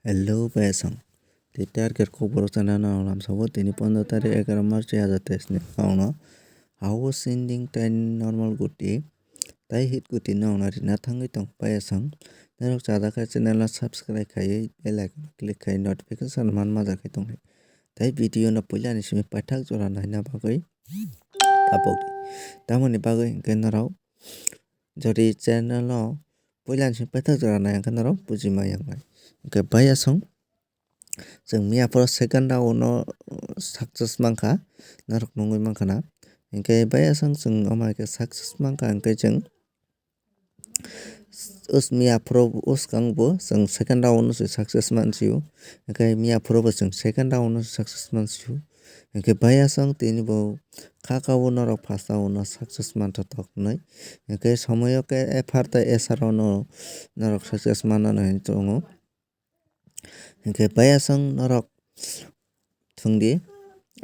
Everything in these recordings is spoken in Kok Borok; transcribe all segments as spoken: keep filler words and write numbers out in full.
Hello, bayasong. Tei target kokborok channel no lamsao tini pondro tarik egaroh March dui hazar teis ni. Ang no house ending tei normal guti tei hit guti no ang no rina thangwi tong, bayasong. Norok chajak khe channel no subscribe khaiwi bell icon click khai notification man majak khai tong. Tei video no puila ni simi paithak jora naina bagwi tabuk. Tamoni bagwi hwnkhe norok jodi channel no puila ni simi paithak jora nai hwnkhe norok buji ma yang nai. Hwnkhe bayasong chwng miya phoro second round no success mankha, norok nugwi mankha na. Hwnkhe bayasong chwng omo hai khe success mankha hwnkhe chwng us miya phoro bwskang bo chwng second round no se success mansio. Hwnkhe miya phoro bo chwng second round no se success mansio. Hwnkhe bayasong tini bo kha kha o norok first round no success manthotok hinwi. Hwnkhe somoyo khe F R tei S R o no norok success manna hinwi tongo. Hwnkhe bayasong norok thwngdi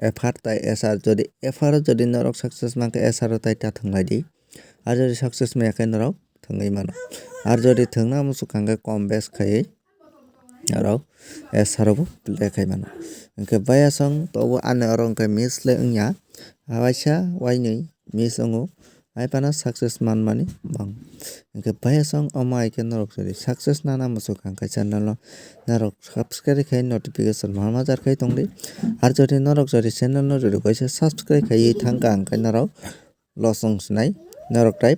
F R tei S R, jodi F R o jodi norok success mankhe S R o tai ta thwnglai di. Ar jodi success maya khe norok thwngwi mano. Ar jodi thwngna muchuk kha hwnkhe kom bes khaiwi norok S R o bo play khai mano. Hwnkhe bayasong tobo ani oro hwnkhe miss le wngya. Waisa wainwi miss wngo. Hai phano success manmani bang. Hwnkhe bayasong omo hai khe norok jodi success nana muchuk kha hwnkhe channel no norok subscribe khai notification man majar khai tongdi. Ar jodi norok jodi channel no jodi kaisa subscribe khaiwi thangkha hwnkhe norok loss wng sinai, norok tai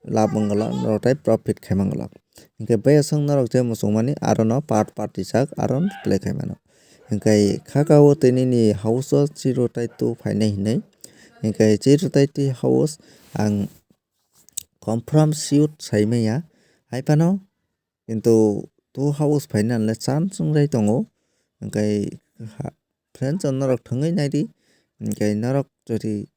lab wng glak, norok tai profit khai man glak. Hwnkhe bayasong norok je muchungmani aro no part part rijak aro no play khai mano. Hwnkhe kha kha o tini ni house o zero tai two phainai hinwi. Hwnkhe zero tai two house ang confirm sure sai maya. Hai phano kintu two house phaina le chance wngjai tongo. Hwnkhe ha-, friends rok norok thwngwi naidi. Hwnkhe norok jodi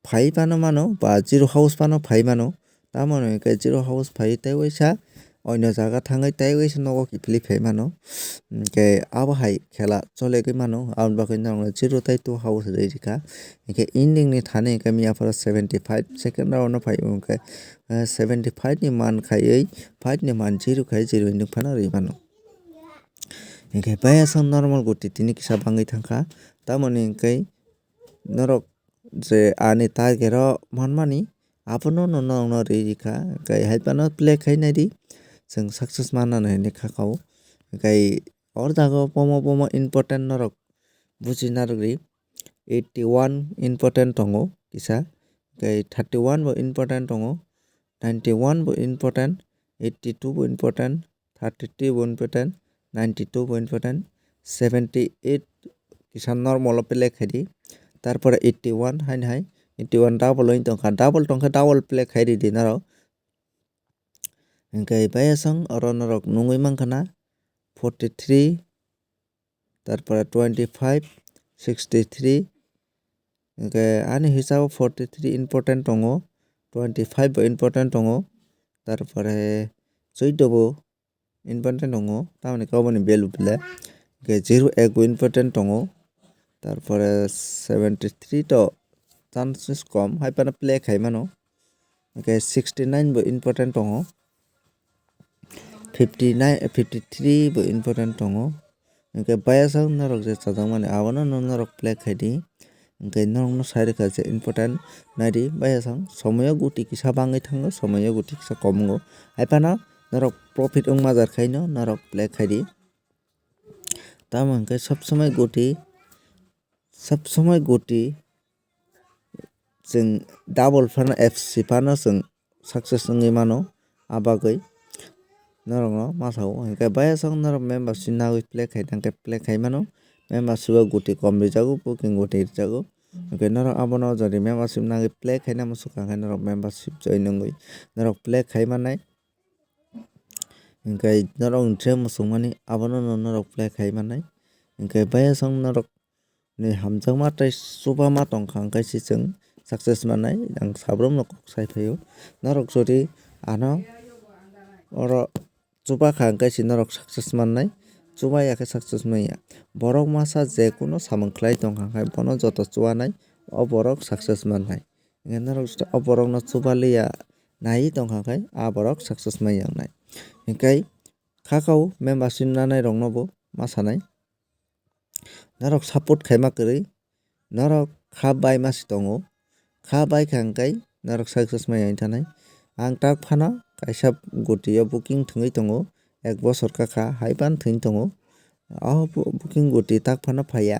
phai phano mano ba zero house phano phai mano. Tamoni hwnkhe zero house phai tei waisa oino jaga thangwi tei waisa nogo kiphilwi phai mano. Hwnkhe abo hai khela cholegwi mano. Aboni bagwi norokno zero tei two house rwi rikha. Hwnkhe ending ni thani hwnkhe miya phoro seventy five second round no phai hwnkhe, eh, seventy five ni man khaiwi five ni man zero khai zero ending phano rwi mano. Hwnkhe bayasong normal guti tini kisa bangwi thangkha. Tamoni hwnkhe norok je ani target o manmani abono no norokno rwi rikha, hwnkhe hai phano play khai naidi, chwng success manna hinwi kha kha o. Hwnkhe o jaga o bomo bomo important norok buji narwkdi. Eighty one important tongo kisa, hwnkhe thirty one bo important tongo, ninety one bo important, eighty two bo important, thirty three bo important, ninety two bo important, seventy eight kisa normal o play khaidi. Tarpore eighty one haino hai, eighty one double wng tongkha, double tongkha, double play khairidi norok. Hwnkhe bayasong oro norok nugwi mankha na forty three, tarpore twenty five, sixty three, hwnkhe ani hisabo forty three important tongo, twenty five bo important tongo, tarpore chwddo bo important tongo, tamoni khe oboni value belai. Hwnkhe zero ek bo important tongo, tarpore seventy three to chances kom, hai phano play khai mano. Hwnkhe sixty nine bo important tongo, fifty nine, fifty three bo important tongo. Hwnkhe bayasong norok je chajakmani abono no norok play khaidi. Hwnkhe norokno sai rwkha je important naidi, bayasong somoyo guti kisa bangwi thango, somoyo guti kisa kom wngo. Hai phano norok profit wng majar khaino norok play khaidi. Tamo hwnkhe sob somoi guti, sob somoi guti chwng double phano F C phano chwng success wngwi mano, a bagwi norokno ma sao. Hwnkhe bayasong norok membership nagwi play khai tangkhe play khai mano, membership o guti kom rijago, booking guti rijago. Hwnkhe norok abono jodi membership nagwi play khaina muchukha hwnkhe norok membership join wngwi norok play khai mannai. Hwnkhe norok ni je muchungmani abono no norok play khai mannai. Hwnkhe bayasong norok ni hamjakma tei chubama tongkha hwnkhe se chwng success mannai, ang sabrumno kok sai phaio. Norok jodi ano oro chubakha hwnkhe se norok success mannai, chubaya khe success manya. Borok masa je kuno samung khlai tongkha hwnkhe bono joto chubanai, o borok success mannai. Hwnkhe norok o borokno chubaliya naiwi tongkha khe a borok success manya wngnai. Hwnkhe kha kha o membership nanai rokno bo ma sanai. Norok support khaima kwrwi, norok kha bai ma si tongo, kha bai kha hwnkhe norok success mai wng thanai. Ang tak phano kaisa gotio booking thwngwi tongo, ek bosor kha kha hai phano thwngwi tongo. O bo-, booking goti tak phano phaiya,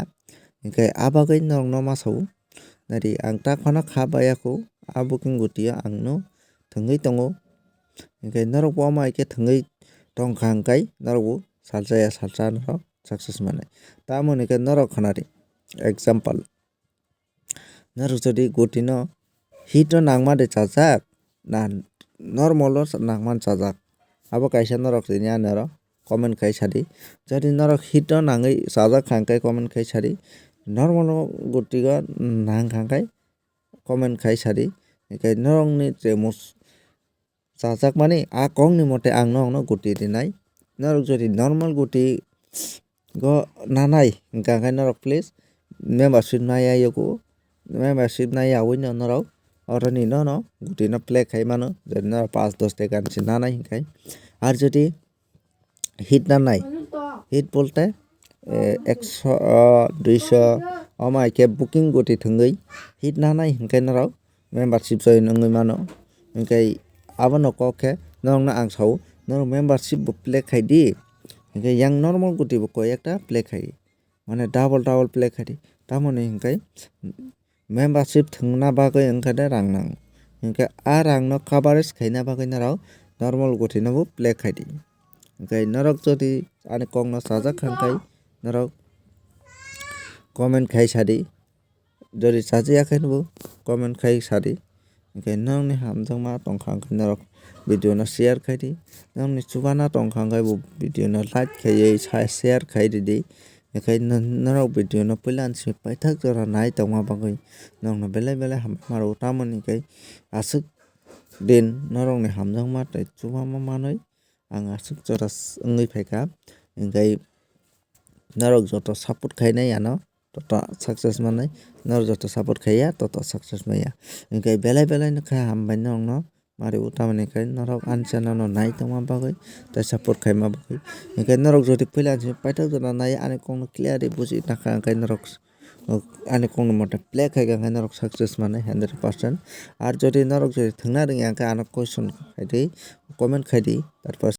hwnkhe a bagwi norokno ma sao. Nari ang tak phano kha baiya kho, a booking gotio ang no thwngwi tongo. Hwnkhe norok bo omo hai khe thwngwi tongkha hwnkhe norok bo salsa ya salsa norok success manai. Tamoni khe norok khnari, example, norok jodi gotino hit no nangma de chajak na normal o nangman chajak, abo kaisa norok tini ani oro comment khai sadi. Jodi norok hit no nangwi chajak kha hwnkhe comment khai sadi, normal o gotio nang kha hwnkhe comment khai sadi. Hwnkhe norokni je mus-, chajakmani a kokni mote ang norokno goti rinai. Norok jodi normal goti go nanai hwnkha khe norok please membership naiya yogo, membership naiyawi no norok oroni nono gotino play khai mano, jodi norok panch dos taka ni se nanai hwnkhe. Ar jodi hit nanai, hit bolte, eh, ekso, oh, duiso, omo hai khe booking goti thwngwi hit nanai hwnkhe norok membership join wngwi mano. Hwnkhe abono kok khe norokno ang sao, norok membership bo play khai di, hwnkhe yang normal goti bo koi ekta play khai di, mane double double play khai di, tamoni hwnkhe membership thwngna bagwi wngkha de rang nango. Hwnkhe a rangno coverage khaina bagwi norok normal gotino bo play khai di. Hwnkhe norok jodi ani kokno chajak kha hwnkhe norok comment khai sadi. Jodi chajakya khe bo comment khai sadi. Hwnkhe norokni hamjakma tongkha hwnkhe norok video no share khai di. Norokni chubana tongkha hwnkhe bo video no like khaiwi sa-, share khai ridi. Hwnkhe no-, norok video no puila ni simi paithak jora nai tongma bagwi norokno belai belai hambai ma rwo. Tamoni hwnkhe aswk din norokni hamjakma tei chubama manwi ang aswk jora s-, wngwi phaikha. Hwnkhe norok joto support khainai ano toto success manai, norok joto support khaiya toto success maya. Hwnkhe belai belai no khe hambai norokno. Mari o tamoni khe norok ani channel no nai tongma bagwi tei support khaima bagwi. Hwnkhe norok jodi puila ni paithak jora nai ani kokno clearly buji nakha hwnkhe norok, ani kokno mote play khai kha hwnkhe norok success manai hundred percent. Ar jodi norok jodi thwngna rwngya hwnkhe ano question khai di, comment khai di, tarpor